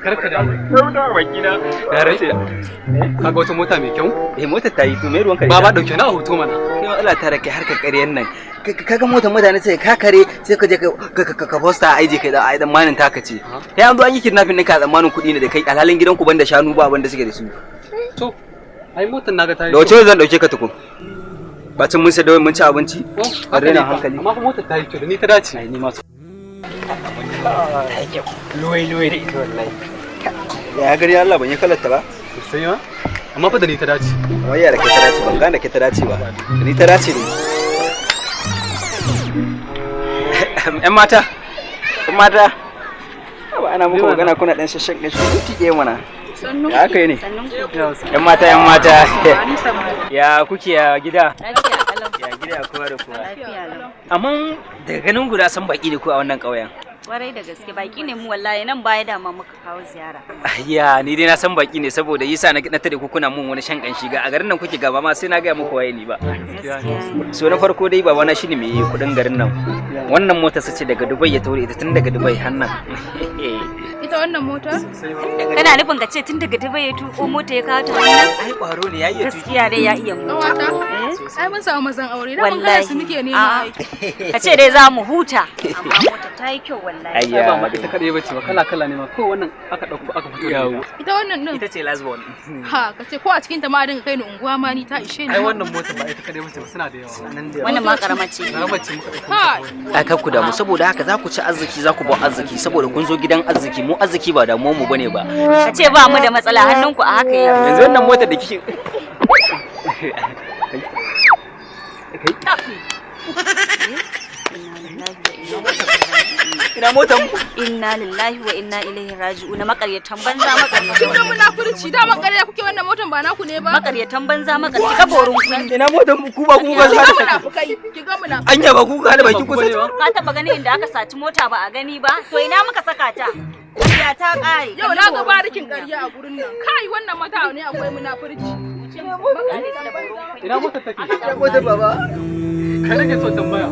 Karka da Rauna baki na. Na rantse da. Kaga wata mota mai kyau? Eh, motar ta yi to me ruwanka da Baba, ita? dauke na a hoto mana. Kai ma Allah ta rake harkar ƙaryan nan. Kaga motar mutane sai ka kare, sai ka je ka posta a aje, kai da ai tsammanin taka ce. Kai an zo an yi kidnapping ɗinka a tsammanin kuɗi ne da kai, alhalin gidanku banda shanu ba abin da suke da su. To, ai motar naga ta yi Da wace zan dauke ka tukun? Bacin mun sai da mun ci abinci? Oh, An haka raina ne fa. hankali. Amma fa motar ta yi kyau, da ni ta dace. Ai ni ma so. Luwai luwai da ita wallahi. Ya gari Allah ban yi kalarta ba. Sosai ma. Amma fa da ni ta dace. Wai ya da kai ta dace, ban gane da kai ta dace ba. Da ni ta dace ne. ‘Yan mata, ‘yan mata, ba ana muku magana kuna ɗan shashan ɗan shi tike mana. Ya aka yi ne? ‘Yan mata, ‘yan mata, ya kuke, ya gida? Ya gida, ya kowa da kowa? Amma daga ganin guda san baki da ku a wannan ƙauyen. Kwarai da gaske baki ne mu wallahi, nan baya dama muka kawo ziyara. Ya ni dai na san baki ne, saboda yasa na tare ku kuna mun wani shan kanshi, ga a garin nan kuke gaba ma sai na gaya muku waye ni ba. Gaskiya. So na farko dai, babana shine mai kudin garin nan. Wannan motar sace daga Dubai ya taure ita tun daga Dubai har nan. Ita wannan motar? Kana nufin ka ce tun daga Dubai ya tuko mota ya kawo ta wannan? Ai kwaro ne, ya iya tuki. Gaskiya dai ya iya mota. Ƙawata? Ai mun samu mazan aure. Da mun kana su muke nema ai. Ka ce dai za mu huta. Amma mota ta yi kyau wallahi. Ai ba ma Ayya. ita kadai bace ba, kala kala ne ma, ko wannan aka dauko aka fito da ita. Ita wannan din. Ita ce last born. Ha, ka ce ko a cikin ta ma a dinga kai ni unguwa ma ni ta ishe ni. Ai wannan motar ba ita kadai bace ba, suna da yawa. Nan da Wannan ma karama ce. Karamar ce muka dauko. Ha, Ai kar ku damu, saboda haka za ku ci arziki, za ku ba arziki, saboda kun zo gidan arziki. Mu arziki ba damuwar mu bane ba. Ka ce ba mu da matsala, hannunku a haka yake. Yanzu wannan motar da kike Ina motar mu? Inna lillahi wa inna ilaihi raji'un, makaryatan banza, kin ga makaryatan. munafurci, daman ƙarya kuke, wannan motar ba naku ne ba. Makaryatan banza, makarci ka borin kunyi. Ina motar mu, ku ba ku ga Ki ga munafukai, ki ga munafukai. Anya ba ku ga da baki kusa. Ka taba ganin inda aka saci mota ba a gani ba? To ina muka saka ta? Ƙarya ta ƙare. Yau na ga barikin ƙarya a gurin nan. Kai, wannan mata ne akwai munafurci. Ina motar take? Ina motar baba. Kai nake so tambaya.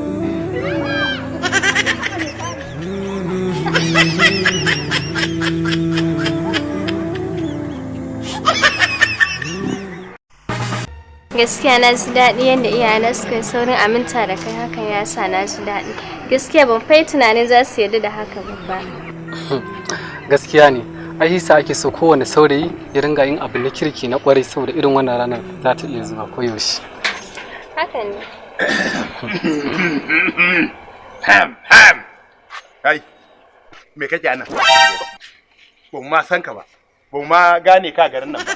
Gaskiya na ji daɗi yadda iyayena suka yi saurin aminta da kai, hakan ya sa na ji daɗi. Gaskiya ban fai tunanin za su yarda da haka ba. Gaskiya ne. Ai hisa ake so kowane saurayi ya ringa yin abu na kirki na kwarai, saboda irin wannan ranar za ta iya zuwa koyaushe. Haka ne. Ham, ham. Kai, me kake anan? Ban ma san ka ba. Ban ma gane ka garin nan ba.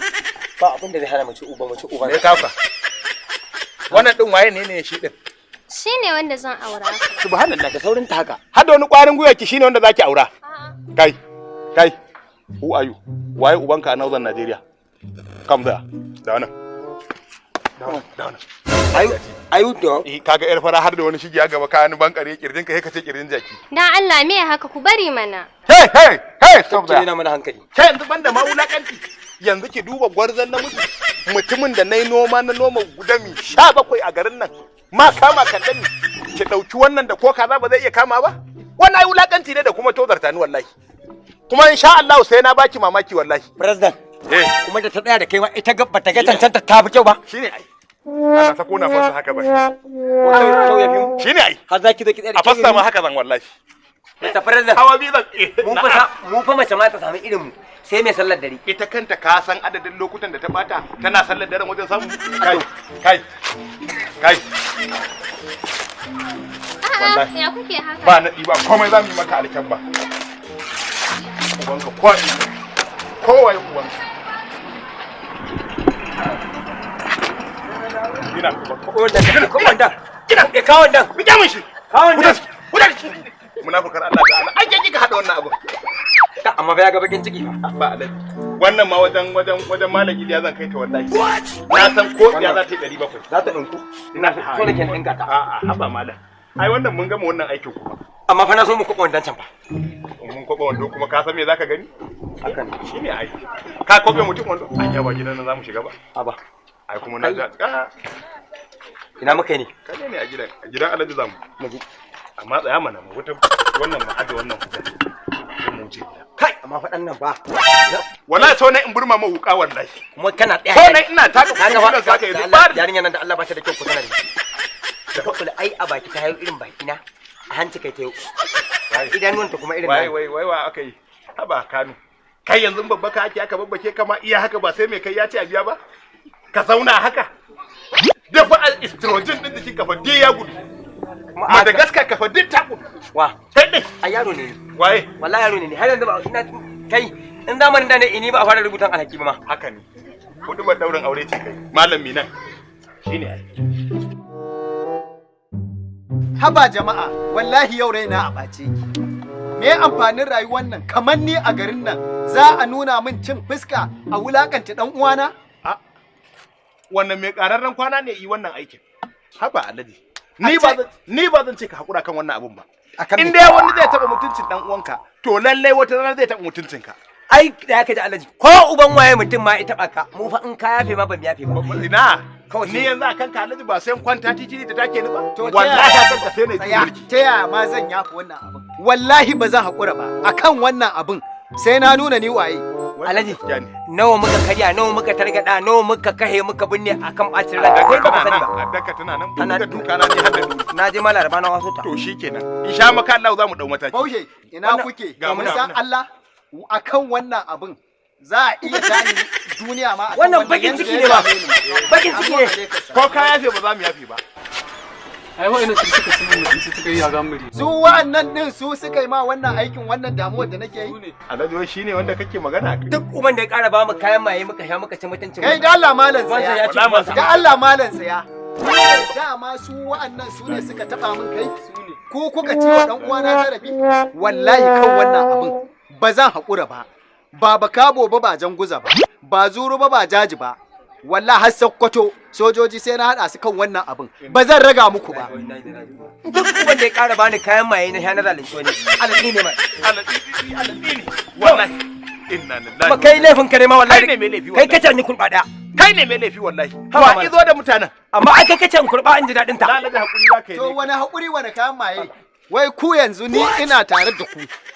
Ba abin da zai hana mu ci uba, mu ci uba. Me ka ka? Wannan din waye ne ne shi din? Shi ne wanda zan aura. Subhanallah. Da saurin ta haka. Har da wani kwarin gwiwa ki shine wanda zaki aura. Kai, kai. Who are you? Waye ubanka a Northern Nigeria? Come there. Da wannan. Da wannan, da wannan. Ayu ayu to. Eh, kaga yar fara har da wani shige a gaba, ka ni bankare kirjin ka sai ka ce kirjin jaki. Dan Allah, me haka, ku bari mana. Hey, hey, hey, stop there. Kina mana hankali. Ke yanzu banda ma wulakanci, yanzu ki duba gwarzon namiji, mutumin da na yi noma, na noma gudami 17 a garin nan ma kama kallon ki ɗauki wannan da ko kaza ba zai iya kama ba. Wannan ai wulakanci ne da kuma tozarta ni wallahi. Kuma insha Allah sai na baki mamaki wallahi. President. Eh. Kuma da ta tsaya da kai ma ita ga bata ga cancanta ta fi kyau ba. Shine ai ana sako na fasa haka ba. Ko kyau ya fi mu. Shine ai. Har za ki zo ki tsaya da A fassa ma haka zan wallahi. Mr. President. Hawa biyu zan. Mun fa mu fa mace ma ta samu irin mu sai mai sallar dare. Ita kanta ka san adadin lokutan da ta bata tana sallar daren wajen samu. Kai, kai, kai. A'a, Wallahi. ya kuke haka? Ba naɗi ba komai, za mu yi maka alkyabba. Ubanka kwaɗi. Kowaye ubanka. Ina ubanka. Ko wannan, ko wannan. Ina ya kawo wannan. Rike mun shi. Kawo wannan. Wutar shi. Munafukar Allah ta'ala. Ai ke kika haɗa wannan abu. Ta amma ba ya ga bakin ciki fa. Ba alaji. Wannan ma wajen Malam Iliya zan kai ta wallahi. Na san ko ya za ta yi 700. Za ta ɗinku. Ina So nake in ɗinka ta. A'a, haba malam. Ai wannan mun gama wannan aikin kuma. Amma fa na so mu kuɓa wannan can fa. Mun kwaɓa wando kuma ka san me zaka gani? Haka ne. Shine ai. Ka kwaɓe mutum wando? Ai ya ba gidan nan zamu shiga ba. Haba. Ai kuma na ga. Ah. Ina muka yi ne? Ka ne a gidan, a gidan Alhaji zamu. Mu zo. Amma tsaya mana mu wuta wannan, mu aje wannan hutar. Sai mu wuce gida. Kai, amma faɗan nan ba. Wallahi so ne in burma ma wuka wallahi. Kuma kana tsaya. So ne ina taka Kaga kuɗin fa saka yanzu. da Ba Allah, yarinya nan da Allah ba ta da kyau ko tana da shi. Da kula ai a baki ta hayo irin baki na. A hanci kai ta yau. Idanuwanta kuma irin Wai na. wai wai wa aka yi? Haba Kano. Kai yanzu babbaka ake aka babbake kama iya haka ba sai mai kai ya ce a biya ba? Ka zauna haka. Dafa estrogen din jikin kafa dai ya gudu. Madagascar kafa duk ta gudu. Wa? Kai din. A yaro ne ni. Waye? Wallahi yaro ne ni. Har yanzu ba ina kai in zamanin da ne ini ba a fara rubutan alhaki ba ma. Haka ne. Hudubar daurin aure ce kai. Malam Minan. Shine ai. Haba jama'a, wallahi yau raina a ɓace ki. Me amfanin rayuwar nan? Kamar ni a garin nan za a nuna min cin fuska a wulakanta dan uwana? Wannan mai ƙararren kwana ne yi wannan aikin. Haba Alhaji. Ni ba zan ce ka hakura kan wannan abun ba. In dai wani zai taba mutuncin dan uwanka, to lallai wata rana zai taba mutuncinka. Ai da ya kaji Alhaji, ko uban waye mutum ma ya taba ka, mu fa in ka yafe ma ban yafe ba. Ina? Kawai Ni yanzu akan ka Alhaji ba sai in kwanta titi da take ni ba. To ta Wallahi yaya- akan ka sai ne Tsaya, ta yaya ma zan yafi wannan abin? Wallahi ba zan haƙura ba akan wannan abin, sai na nuna ni waye. Alhaji, nawa muka karya, nawa muka targada, nawa muka kahe muka binne akan bacin ranka, kai baka sani ba. Addaka tana nan, buga duka na ni har da duri. Na je ma Laraba na waso ta. To shikenan. Insha maka Allah za mu dau mataki. Baushe, ina kuke? Ga Mun muna, san muna. Allah akan wannan abin za a iya tani duniya ma akan Wannan bakin yanzu ciki ya ne ba. dame ni ma. Bakin ciki ne. Ko ka yafe ba za mu yafe ba. Ai wa'annan su suka ci mutunci suka yi yaga muri. Su wa'annan din su suka yi ma wannan aikin, wannan damuwar da nake yi. Alhaji wai shine wanda kake magana akai. Duk uban da ya kara ba mu kayan maye muka sha muka ci mutuncin. Kai da Allah malam Wancan tsaya. ya ci ubansa. Da Allah malam tsaya. Dama su wa'annan su ne suka taba min kai. Ko kuka ci wa dan uwana zarafi. Wallahi kan wannan abin ba zan haƙura ba. Ba bakabo ba, ba janguza ba. Ba zuru ba, ba jaji ba. Wallahi har Sokoto sojoji sai na haɗa su kan wannan abin. Ba zan raga muku ba. Duk uban da ya kara bani kayan maye na sha na zalunci wani. Alhaji ne mai. Alhaji ne. Wallahi. Inna lillahi. Kuma kai laifin ka ne ma wallahi. Kai ne mai laifi Kai wallahi. kace ni kurba daya. Kai ne mai laifi wallahi. Haba Wa mana. izo da mutanen. Amma ai kai kace in kurba in ji dadin ta. Lalaji hakuri za ka yi. To wani haƙuri, wani kayan maye? Wai ku yanzu ni ina tare da ku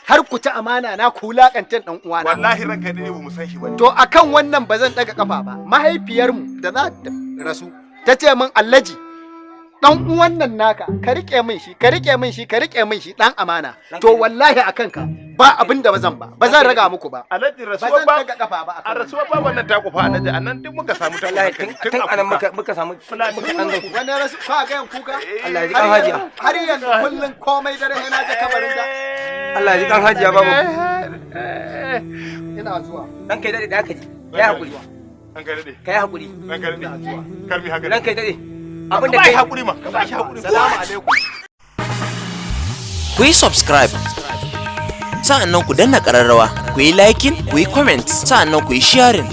har ku ci amana na, ku wulakantar dan uwana. Wallahi ranka ne ba mu san shi bane. To akan wannan ba zan daga kafa ba. Mahaifiyarmu da za ta rasu ta ce min, "Allaji, dan uwan nan naka ka rike min shi, ka rike min shi, ka rike min shi, dan amana." To wallahi akan ka ba abin da bazan ba, ba zan raga muku ba. Alhaji Ba rasuwar zan ba daga kafa ba a akan rasuwar baban nan ta kufa Alhaji, anan duk muka samu ta Wallahi tun anan muka samu muka dan zo. Wani rasu ka ga yan kuka? Allah ya ji kan hajiya. Har yanzu kullun komai dare sai na je kabarin ta. Allah ya ji kan hajiya babu. Ina zuwa. Dan kai dade da aka ji. Kai hakuri. An kai dade. Kai hakuri. An kai dade. Kar mi haka. Dan kai dade. Abin da kai hakuri ma. Ka ba shi hakuri. Salamu alaikum. Ku yi subscribe, sa'an nan ku danna ƙararrawa, ku yi liking, ku yi comment, sa'an nan ku yi sharing.